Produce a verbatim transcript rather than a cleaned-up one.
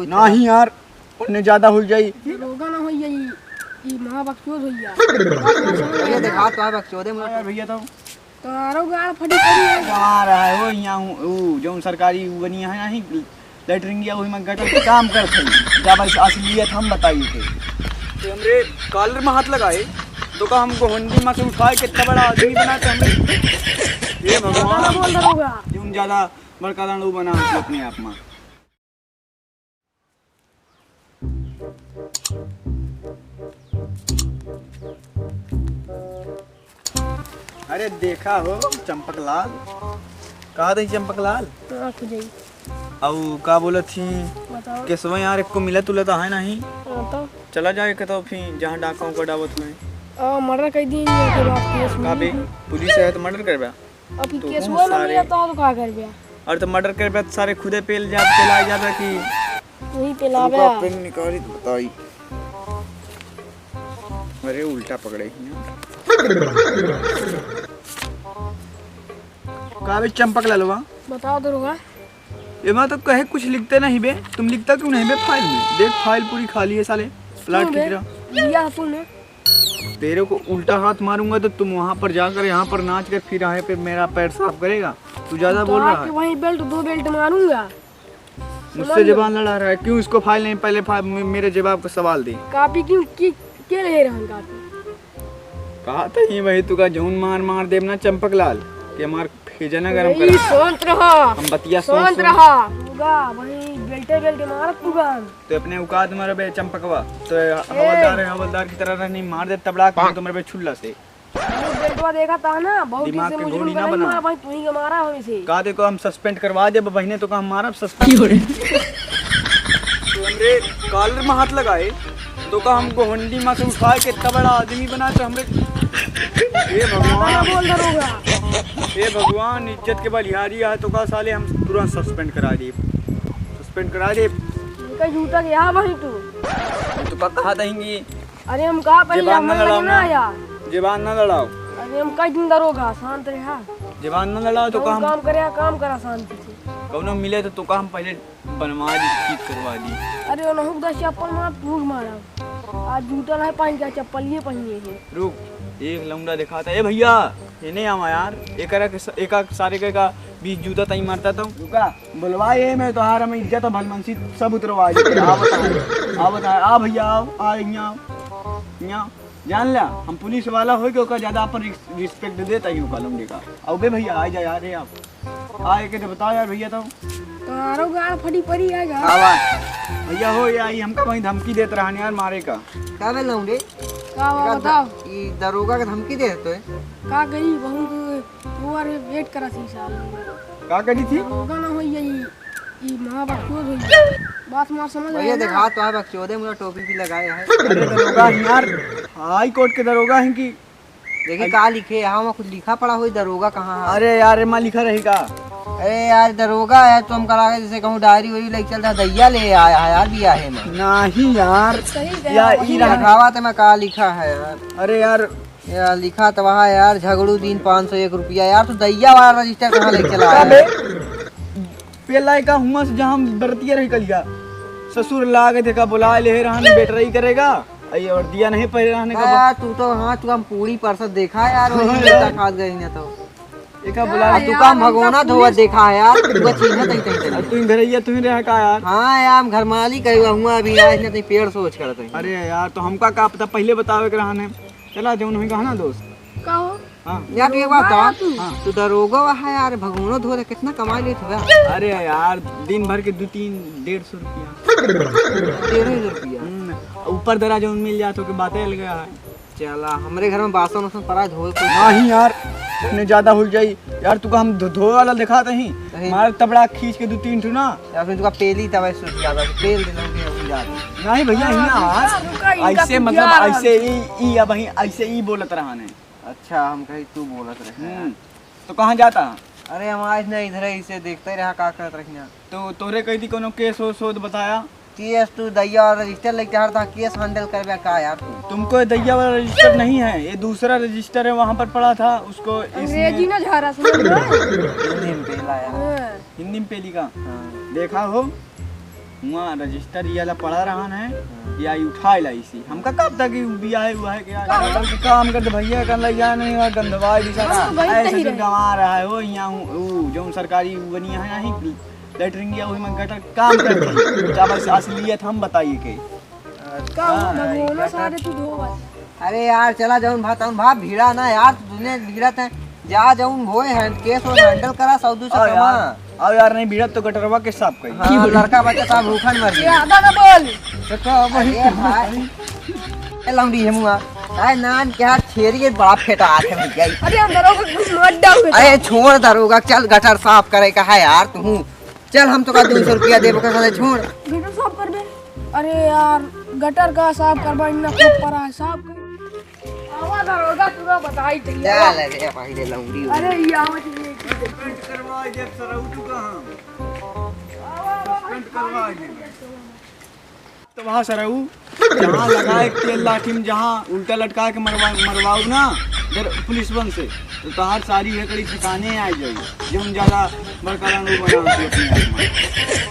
नाही यार, उन्हें ज्यादा हो जाई। दरोगा ना होई, ई, ई महाबकचोद होई यार। भैया देखा तो है बकचोदे मुझे। यार भैया तो तारो गाड़ फटी पड़ी है। आ रहा है वो यहाँ उ, उ, जौन सरकारी उ बनी है नहीं, लेटरिंग या वही में गटर के काम करत है। जब अस-, असलियत हम बताई थे। तो हमरे कॉलर में हाथ लगाए, तो का हमको हुंडी में से उठाए, कितना बड़ा आदमी बना तो हमरे। ये भगवान। बोल दरोगा। जौन ज्यादा बड़का लंडू बना अपने आप में। अरे देखा हो चंपकलाल, कहा दही चंपकलाल? हाँ, खुजई। अउ का बोलत थी? बताओ। केसवा यार एको मिलत उलत है नहीं? हाँ तो। चला जाए के तो फिर जहाँ डाका उका डावत हुए। आ, मर्डर कर दी ये के बाद केस का बे? पुलिस है तो मर्डर करबा? अब तो केस हुआ ना सारे मिला तो, तो का करबे? और तो मर्डर करबे तो सारे खुदे पेल जा, पेला जाबे कि तू ही पेलाबे। रुका, पेन निकाली तो बताई। अरे उल्टा पकड़े ही ना। का बे चंपकलालवा? बताओ दरोगा। ये मैं तो कहे कुछ लिखते नहीं बे, तुम लिखता क्यों नहीं बे फाइल में? देख फाइल पूरी खाली है साले, प्लाट क्यों की बे? तरह। लिया तूने। तेरे को उल्टा हाथ मारूंगा तो तुम वहां पर जाकर यहाँ पर नाच कर फिर आए पे मेरा पैर साफ करेगा। तू ज्यादा बोल रहा है। वहीं बेल्ट, दो बेल्ट मारूंगा। मुझसे जबान लड़ा रहा है, क्यों इसको फाइल नहीं, पहले फा-, मे-, मेरे जवाब का सवाल दे। कापी क्यों, की, के ले रहन कापी? कहा तो ही वही तुका जौन मार मार देब ना चंपकलाल, कि हमार भेजा ना गरम करा। शांत रहा। हम बतिया सोच, शांत रहा। तुगा वही बेल्टे बेल्टे मारत तुगा। तो अपने औकात में रहे बे चंपकवा। तो हवलदार है, हवलदार की तरह रहनी, मार दे तबड़ा के तुम रहे बे छुल्ला से। बहुत बेल्टवा देखा था ना, बहुत दिमाग के गोली ना बना। मार भाई, तू ही के मारा हो इसे। का देखो हम सस्पेंड करवा दे बहिने, तो का हम मारब सस्पेंड? तो हमरे कॉलर में हाथ लगाए, तो का हमको हुंडी में से उठाए के इतना बड़ा आदमी बना तो हमरे। हे भगवान। बोल दरोगा। हे भगवान, इज्जत के बलिहारी आए तो का साले हम तुरंत सस्पेंड करा दे, सस्पेंड करा दे। इनका जूता के यहाँ वहीं तू। तो का कहा देंगी? अरे हम कहा पहले जबान ना लड़ाओ ना। आया। जबान ना लड़ाओ। अरे हम कई दिन दरोगा, शांत रहा। जबान ना लड़ाओ तो काम, काम करे, काम करा शांति से। कौनो मिले तो, तो काम पहले बनवा दी, ठीक करवा दी। अरे ओनहु के दस चप्पल मार, तू मारा। आज जूता नहीं पहन के, चप्पल ये पहनिए है। रुक, एक लौंडा दिखाता। ए भैया, ये नहीं आवा यार। एकरा के स-, एका सारे के का बीस जूता तई मारता तो। रुका, बोलवा ये में तोहार हम इज्जत और भलमनसी सब उतरवा दी। आ बता, आ बता, आ भैया, आओ, आ यहाँ, यहाँ। जान ला, हम पुलिस वाला होइके ओका ज्यादा अपन रिस-, रिस्पेक्ट देता ही ओका लौंडे का। अबे भैया, आ जा यार, ये आप। आ, एके तो बताओ यार भैया तो। तारो गाड़ फटी पड़ी है यार। आवा। भैया हो या, ई हमका वहीं धमकी देत रहन यार मारे का। का बे लौंडे? का बा का बताओ? ध-, ई दरोगा के धमकी देत है? का करी, बहुत ओवर वेट करा थी साल। का करी थी? दरोगा ना होई, ई, ई महाबकचोद होई। बात मार समझ भैया आया ना? देखा तो है बकचोदे, मुझे टोपी भी लगाए है। अरे दरोगा यार, हाई कोर्ट के दरोगा हैं कि देखी का लिखे, यहाँ में कुछ लिखा पड़ा होई, दरोगा कहाँ है? अरे यार, एमा लिखा रही का? अरे यार, दरोगा है, तुम करा के जैसे कहूँ डायरी वायरी लेके चलता, दैया ले आया है यार, बियाहे में। नहीं यार, सही कहा यार, भाई। ई रहा। दिखावा तो मैं का लिखा है यार। अरे यार। यार, लिखा तो वहाँ यार, झगड़ू दीन पाँच सौ एक रुपया। यार, तू दैया वाला रजिस्टर कहाँ लेके चला का आया? बे? पेला का हुआ से जहाँ हम बरतिया रही कलिया। ससुर लागे थे का बुला ले रहन, बेटरई करेगा। आ ये वर्दिया नहीं पहरे रहने का बा-, यार, तू तो, हाँ, तू हम पूरी परसत देखा यार, वही हाँ, जूता यार। खात गई ना तो। एका बुला आ, ले। तू यार, काम हम भगोना तो धोवत पुलिस देखा है यार, तू का चीन्हत ही तही तही। तू ही घरैया, तू ही रहा का यार? हाँ यार, हम घर मालिक है, हुआ अभी आज ना तही पेड़ सोच करत है। अरे यार, तो हमका का पता, पहले बतावे के रहने। चला, जौन हुई कहा ना दोस्त। का हो? हाँ। यार, तू एक बात बता। हाँ। तू दरोगा वहा यार, भगोनो धो दे, कितना कमाई लेत हो यार? अरे यार, दिन भर के दो तीन, डेढ़ सौ रुपया। डेढ़ सौ रुपया? हम्म, ऊपर दरा जौन मिल जात हो के बातें अलग है। चला, हमरे घर में बासन उसन पड़ा है, धोए कोई। नहीं यार, इतने ज्यादा हो जाई। यार, तुका हम धो-, धोए वाला दिखाते ही। नहीं। मार तबड़ा खींच के दो तीन ठो ना। या फिर तुका पेली तब ऐसे ज्यादा पेल देना के हम जाते। नहीं भैया, हाँ, ही ना यार। रुका, रुका, इनका ऐसे कुछ मतलब यार। ऐसे ही, ई अब ही ऐसे ही बोलत रहा ने। अच्छा, हम कही तू बोलत रहे। हम्म, तो कहाँ जाता? अरे, हम आज ना इधर ही से देखते रहा का करत रही ना। तो तोरे कही थी कोनो केस हो, शोध बताया? केस तू दैया वाला रजिस्टर लेके आ रहा था, केस हैंडल करबे का यार तू? तुमको दैया वाला रजिस्टर नहीं है, ये दूसरा रजिस्टर है, वहाँ पर पड़ा था, उसको इसने अंग्रेजी ना झारा, समझ लो। हिंदी में पेला यार। हाँ। हिंदी में पेली का? हाँ। देखा हो? हुआ रजिस्टर ये वाला पड़ा रहा है, या ई उठाए लाई सी। हमका कब तक ई बिया है, हुआ है क्या? का? हमका काम करते भैया, कर ले जाए नहीं, और गंधवाई भी सारा। हम तो गई ऐसे नहीं जो रहे। गंवा रहा है, वो यहाँ उ, उ, जौन सरकारी उ बनी है नहीं, लेटरिन या वही में गटर काम करते हैं। क्या बस असलियत हम बताइए के। का हो हाँ, भगवानो गटर। सारे तू धोवा। अरे यार, चला जौन भा, तौन भा, भीड़ा ना यार, तू दुनिया भीड़त है। जा जौन होए है, केस वो हैंडल करा, सौ दो सौ आओ कमा। यार, आओ यार, नहीं भीड़त तो गटरवा के साफ करी। हाँ, लड़का बच्चा सब भूखन मर गए। ज्यादा ना बोल। तो का वही अरे भाई। ए लौंडी है मुआ। अरे नान क्या छेरी के बड़ा फेटा आते हैं भैया। अरे हम दरोगा कुछ मत डाल बेटा। अरे छोड़ दरोगा, चल गटर साफ करे का है यार तू। चल हम तो का दो सौ रुपया देबो का साले छोड़। गटर साफ करबे? अरे यार, गटर का साफ करबा, इतना खूब पड़ा है, साफ कर। आवा दरोगा, तू ना बताई चाहिए। चल रे भाई रे लौंडी। अरे ये आवा चाहिए। सस्पेंड करवा दे सरऊ तू कहाँ? सस्पेंड करवा दे। तो वहाँ सरऊ, जहाँ लगाए तेल लाठी में, जहाँ उल्टा लटका के मरवा, मरवाऊ ना, इधर पुलिस बन से, तो तोहार सारी हेकड़ी ठिकाने आ जाई। जौन ज्यादा बड़का रंग बना अपने आप में।